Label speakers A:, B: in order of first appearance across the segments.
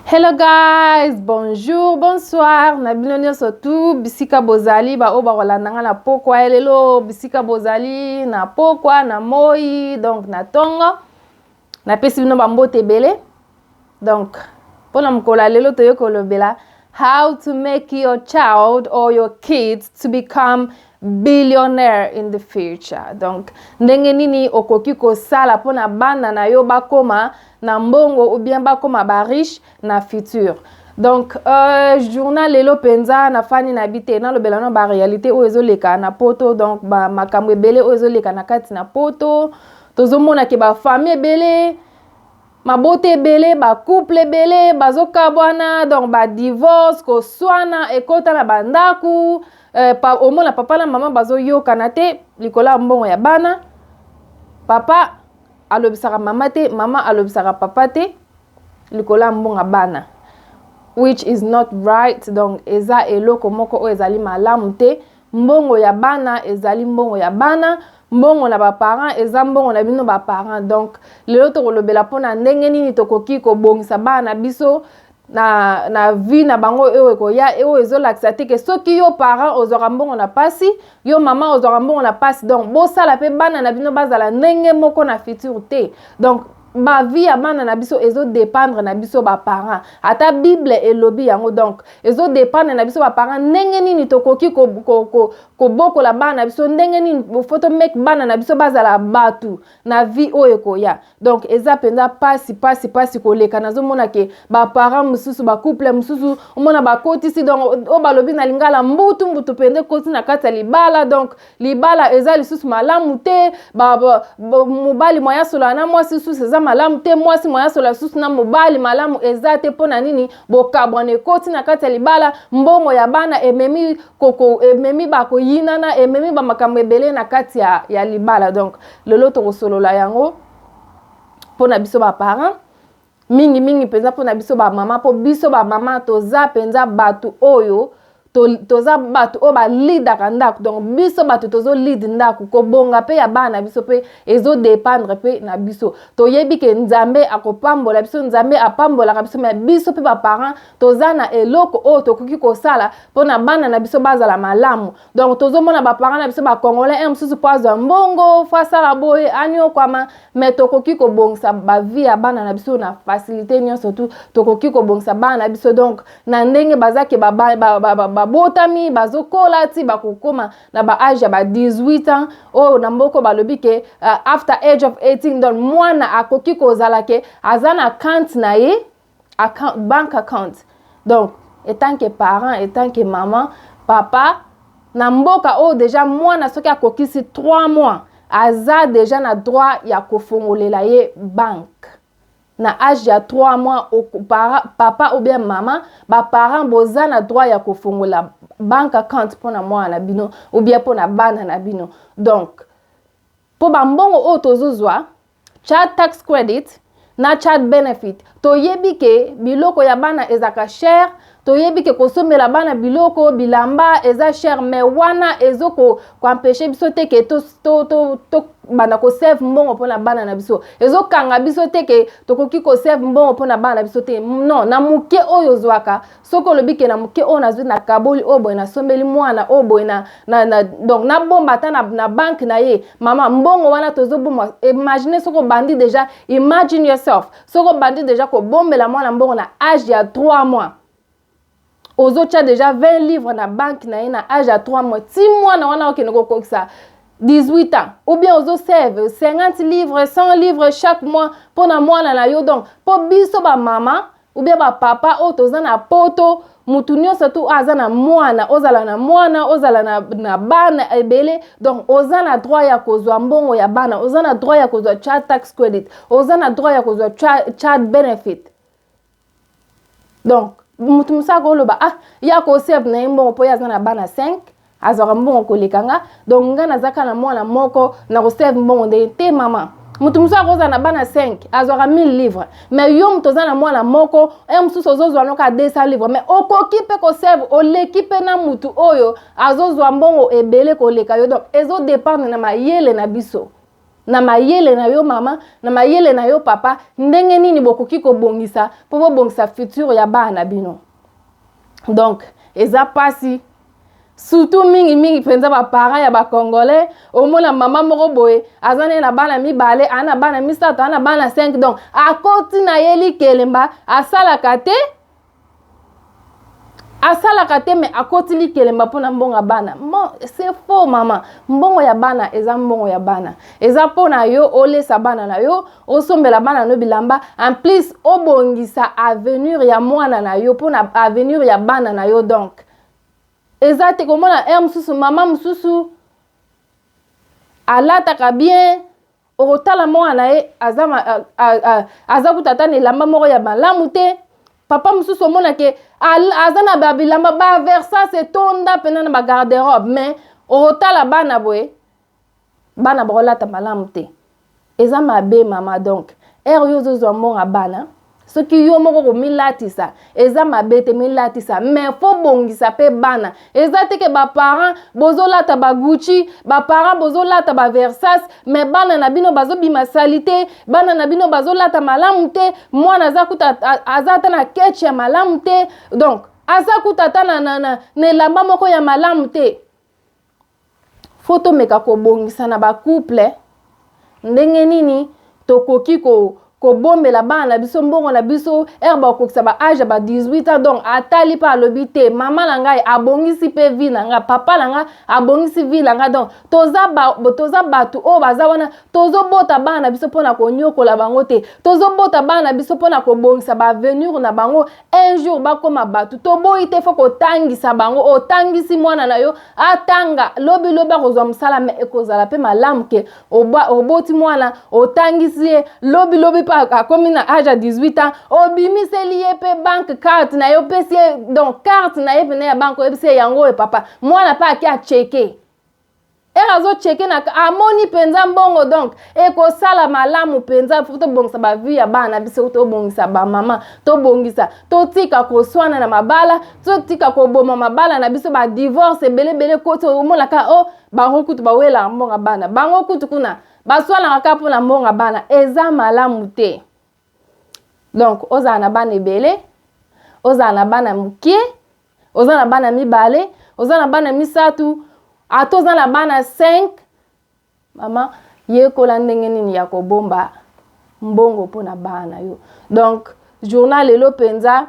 A: Hello guys, bonjour, bonsoir. Na bino nyonso tu bisika bozali ba oyo bakolanda nga na pokwa ya lelo, bisika bozali na pokwa, na moi, donc na tongo. Napesi bino ba mbote ebele. Donc mpona mokolo ya lelo toye kolobela how to make your child or your kids to become billionaire in the future. Donc ndenge nini okoki kosala mpona bana na yo bakoma na mbongo ou bien bakoma ba riche na futur. Donc journal lelo mpenza nafandi na bi te nalobela no ba réalité oyo ezoleka na poto. Donc ba makambo ebele oyo ezoleka na kati na poto, tozomona ke ba famille ebele, mabota ebele, ba couple ebele bazokabwana. Donc ba divorce, koswana ekota na bandako. Omona papa na mama bazoyokana te likolo ya mbongo ya bana. Papa alobisaka mama te, mama alobisaka papa te likolo ya mbongo ya bana, which is not right. Donc eza eloko moko oyo ezali malamu te. Mbongo ya bana ezali mbongo ya bana, mbongo na baparent eza mbongo na bino baparent. Donc lelo tokolobela mpona ndenge nini tokoki kobongisa bana na biso na vie na bango oyo ekoya, oyo ezolakisa te ke soki yo parent ozwaka mbongo na pasi, yo mama ozwaka mbongo na pasi, donc bosala mpe bana na bino bazala ndenge moko na futur te. Donc bavie ya bana na biso ezodépendre na biso baparent, ata Bible elobi yango. Donc ezodépendre na biso baparent ndenge nini tokoki kobokola bana na biso, ndenge nini faut tomake bana na biso bazala bato na vie oyo ekoya. Donc eza mpenza pasi, pasi, pasi koleka. Nazomona ke baparent mosusu, bacouple mosusu, omona bakotisi, donc oyo balobi na lingala mbutu mbutu mpenza ekoti na kati ya libala. Donc libala eza lisusu malamu te. Mobali moya solola na mwasi lisusu eza malamu te, mwasi moya solola lisusu na mobali malamu eza te. Mpo na nini? Bokabwana ekoti na kati ya libala, mbongo ya bana ememi koko, ememi bakoyinana, ememi bamakambo ebele na kati ya libala. Donc lelo tokosolola yango mpona biso baparent, mingimingi mpenza mpona biso bamama, mpo biso bamama toza mpenza bato oyo toza bato oyo balidaka ndako. Donc biso bato tozolide ndako, kobonga mpe ya bana na biso mpe ezodépendre mpe na biso. Toyebi ke Nzambe akopambola biso, Nzambe apambolaka biso, mais biso mpe baparent toza na eloko oyo tokoki kosala mpona bana na biso bazala malamu. Donc tozomona baparent na biso bacongolais un mosusu, mpo azwa mbongo, faut asala boye, aniokwama. Mais tokoki kobongisa bavie ya bana na biso na facilité nyonso tu. Tokoki kobongisa bana na biso donc na ndenge bazake babotami, bazokola ti bakokóma na baage ya ba 18 ans, oyo na mboka balobi ke after age of 18, donc mwana akoki kozala ke aza na compte na ye, account, bank account. Donc etant que parent, etant que maman, papa, na mboka oyo déjà mwana soki akokisi 3 mois, aza déjà na droit ya kofongolela ye banque. Na age ya 3 mois, papa ou bien mama, baparent boza na droit ya kofongola bank account mpona mwana na bino ou bien mpona bana na bino. Donc mpo bambongo oyo tozozwa, child tax credit na child benefit, toyebi ke biloko ya bana ezalaka cher, toyebi ke kosombela bana biloko, bilamba eza cher, mais wana ezokoempêcher biso te ke tobanda kosave mbongo mpona bana na biso. Ezokanga biso te ke tokoki kosave mbongo mpona bana na biso te. Non, na moke oyo ozwaka, soki olobi ke na moke oyo nazwi, na kaboli oyo boye, nasombeli mwana oyo boye na donc nabomba ata na banque na ye, mama, mbongo wana tozobomba. Imagine soki obandi déjà, imagine yourself, soki obandi déjà kobombela mwana mbongo na age ya 3 mois, ozotia déjà 20 livres na banque na ye na age ya 3 mois, ti mwana wana okende kokokisa 18 ans, ou bien ozosave 50 livres, 100 livres chaque mois mpona mwana na yo. Donc mpo biso bamama ou bien bapapa oyo toza na poto, mutu nyonso tu aza na mwana, ozala na mwana, ozala na bana ebele, donc oza na droit ya kozwa mbongo ya bana, oza na droit ya kozwa child tax credit, oza na droit ya kozwa child benefit. Donc mutu mosusu akoloba: "Ah, ya kosave na ye mbongo mpo ye aza na bana 5, azwaka mbongo koleka nga, donc nga naza kaka na mwana moko, na kosave mbongo ndenge te?" Mama, moto mosusu akozala na bana 5, azwaka 1000 livres, mais yo moto oza na mwana moko e mosusu ozozwa noka 200 livres, mais okoki mpe kosave, oleki mpe na mutu oyo azozwa mbongo ebele koleka yo. Donc ezodépendre na mayele na biso. Na mayele na yo mama, na mayele na yo papa, ndenge nini bokoki kobongisa mpo bobongisa futur ya bana na bino. Donc eza pasi, surtout mingimingi mpenza baparent ya bacongolais. Omona mama moko boye aza nde na bana mibale, aa na bana misato, aa na bana 5, donc akoti na ye likelemba, asalaka te, asalaka te, mais akoti likelemba mpona mbongo ya bana. Bon, c'est faux, mama. Mbongo ya bana eza mbongo ya bana, eza mpona yo olesa bana na yo, osombela bana no bilamba, en plus obongisa avenir ya mwana na yo, mpona avenir ya bana na yo. Donc eza te komona heure mosusu mama mosusu alataka bien, okotala mwana na ye aza, aza kuta ata na elamba moko ya malamu te. Papa mosusu omonake aza na babilamba, baVersace etonda mpena na bagarde-robe, mais okotala bana boye, bana bakolata malamu te. Eza mabe, mama. Donc heure yo ozozwa mbongo ya bana, soki yo moko komilatisa eza mabe te, milatisa, mais faut bongisa mpe bana. Eza te ke baparent bozolata baGucci, baparent bozolata baVersace, mais bana na bino bazobima sali te, bana na bino bazolata malamu te. Mwana aza kuta aza ata na ketch ya malamu te, donc aza kuta ata na elamba moko ya malamu te. Faut tomeka kobongisa na bacouple ndenge nini tokoki kobombela bana na biso mbongo na biso. Heure bakokisa ba âge ya ba 18 ans, donc atali mpe alobi te: mama na ngai abongisi mpe vie na ngai, papa na ngai abongisi vie na ngai. Donc toza bato oyo baza wana, tozobota bana na biso mpona konyokola bango te, tozobota bana na biso mpona kobongisa baavenir na bango, un jour bakóma bato. Toboyi te, faut kotangisa bango. Otangisi mwana na yo, atanga, lobi lobi akozwa mosala, mais ekozala mpe malamu ke oboti mwana, otangisi ye, lobi lobi mpe akomi na âge ya 18 ans, obimiseli ye mpe banque carte na ye, opesi ye donc carte na ye pene ya banque, oyebisi ye yango oyo papa. Mwana mpe ake acheke, heure azocheke na amoni mpenza mbongo. Donc ekosala malamu mpenza. Faut tobongisa bavie ya bana na biso, tobongisa bamama, tobongisa, totika koswana na mabala, totika koboma mabala na biso, badivorce ebelebele koti. Omonaka o oh, bango kutu bawelaka mbongo bana, bango kutu kuna baswanaka kaka mpona mbongo bana. Eza malamu te. Donc ozala na bana ebele, ozala na bana mokie, oza na bana mibale, oza na bana misato, ata oza na bana 5, mama, yekola ndenge nini ya kobomba mbongo mpona bana na yo. Donc journal lelo mpenza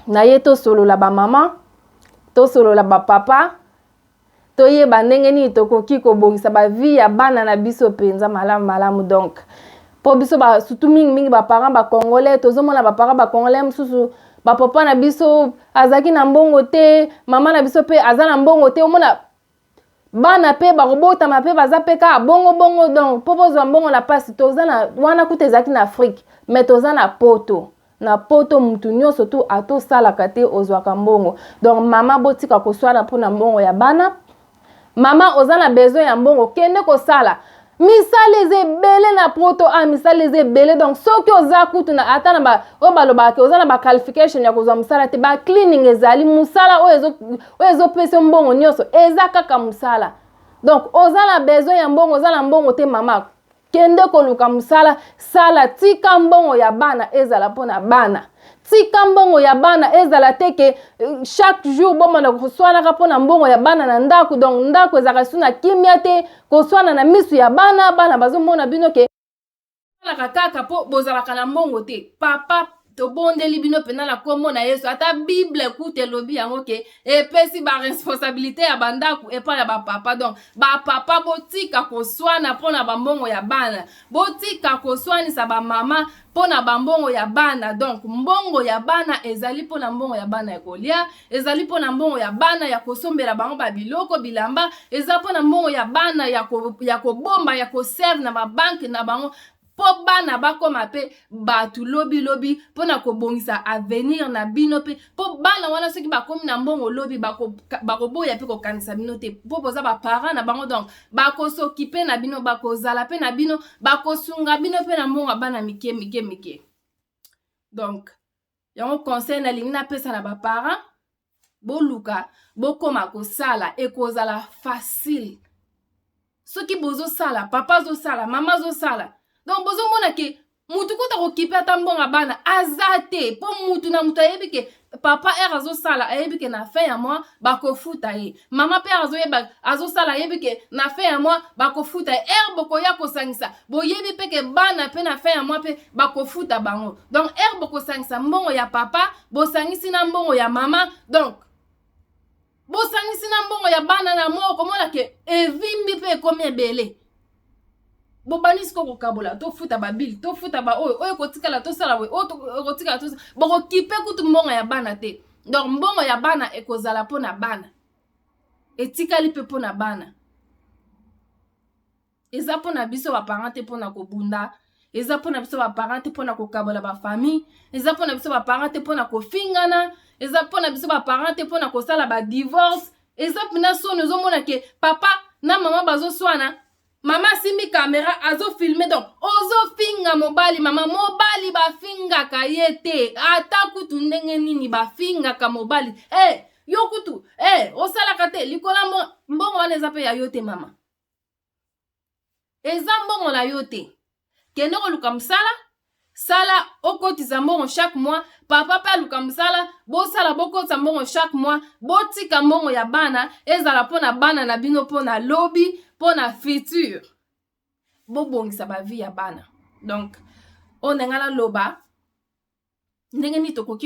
A: na ye, tosolola bamama, tosolola bapapa, toyeba ndenge nini tokoki kobongisa bavie ya bana na biso mpenza malamu malamu. Donc mpo biso ba, surtout mingimingi baparent bacongolais, tozomona baparent bacongolais mosusu, bapapa na biso azalaki na mbongo te, mama na biso mpe aza na mbongo te. Omona bana mpe bakobotama mpe baza mpe kaka bongo bongo. Donc mpo bozwa mbongo na mpasi, toza na wana kuta ezalaki na Afrique, mais toza na Poto. Na Poto mutu nyonso tu atosalaka te, ozwaka mbongo. Donc mama, botika koswana mpona mbongo ya bana. Mama, oza na besoin ya mbongo, kende kosala. Misala eza ebele na Poto, a misala eza ebele. Donc soki oza kutu na ata na ba oyo balobaka oza na baqualification ya kozwa mosala te, bacleaning ezali mosala oyo ezopesa mbongo nyonso, eza kaka mosala. Donc oza na besoin ya mbongo, oza na mbongo te, mama, kende koluka mosala, sala. Tika mbongo ya bana ezala mpona bana. Tika mbongo ya bana ezala te ke chaque jour bomanda koswanaka mpona mbongo ya bana na ndako. Donc ndako ezalaka su na kimia te, koswana na misu ya bana, bana bazomona bino ke salaka kaka mpo bozalaka na mbongo te. Papa, tobondeli bino mpenza na nkombo na Yesu. Ata Bible kuta elobi yango ke epesi baresponsabilité ya bandako epai ya bapapa. Donc bapapa, botika koswana mpona bambongo ya bana, botika koswanisa bamama mpona bambongo ya bana. Donc mbongo ya bana ezali mpona mbongo ya bana ya kolia, ezali mpona mbongo ya bana ya kosombela bango babiloko, bilamba, eza mpona mbongo ya bana ya kobomba, ya koserve na babanque na bango, mpo bana bakóma mpe bato lobilobi, mpona kobongisa avenir na bino mpe mpo bana wana soki bakómi na mbongo lobi, bakoboya mpe kokanisa bino te mpo boza baparent na bango. Donc bakosokipe na bino, bakozala mpe na bino, bakosunga bino mpe na mbongo ya bana mike mike mike. Donc yango conseil nalingi napesa na baparent: boluka bokóma kosala, ekozala facile. Soki bozosala, papa azosala, mama azosala, donc bozomona ke mutu kuta kokipe ata mbongo bana aza te, mpo mutu na mutu ayebi ke papa ere azosala, ayebi ke na fin ya mois bakofuta ye. Mama mpe azoyeba, azosala, ayebi ke na fin ya mois bakofuta ye. Ere bokoya kosangisa, boyebi mpe ke bana mpe na fin ya mois mpe bakofuta bango. Donc ere bokosangisa mbongo ya papa, bosangisi na mbongo ya mama, donc bosangisi na mbongo ya bana na mo, okomona ke evimbi mpe ekomi ebele. Bobandi sikoyo kokabola: tofuta babills, tofuta baoyo, oyo ekotikala tosala boye, oyo ekotikala tosala. Bokokipe kutu mbongo ya bana te. Donc mbongo ya bana ekozala mpo na bana, etikali mpe mpo na bana. Eza mpo na biso baparent te mpo na kobunda, eza mpo na biso baparent te mpo na kokabola bafamille, eza mpo na biso baparent te mpo na kofingana, eza mpo na biso baparent te mpo na kosala badivorce. Eza mpena soni. Ozomona ke papa na mama bazoswana, mama asimbi caméra, azofilmer, donc ozofinga mobali. Mama, mobali bafingaka ye te, ata kutu ndenge nini bafingaka mobali. Hey, yo kutu, hey, osalaka te likola. Mbongo wana eza mpe ya yo te, mama, eza mbongo na yo te. Kende koluka mosala, sala, okotisa mbongo chaque mois. Papa mpe aluka mosala, bosala, bokotisa mbongo chaque mois. Botika mbongo ya bana ezala mpo na bana na bino, mpo na lobi, mpo na futur. Bobongisa bavie ya bana. Donc oyo ndenge naloba, ndenge nini tokoki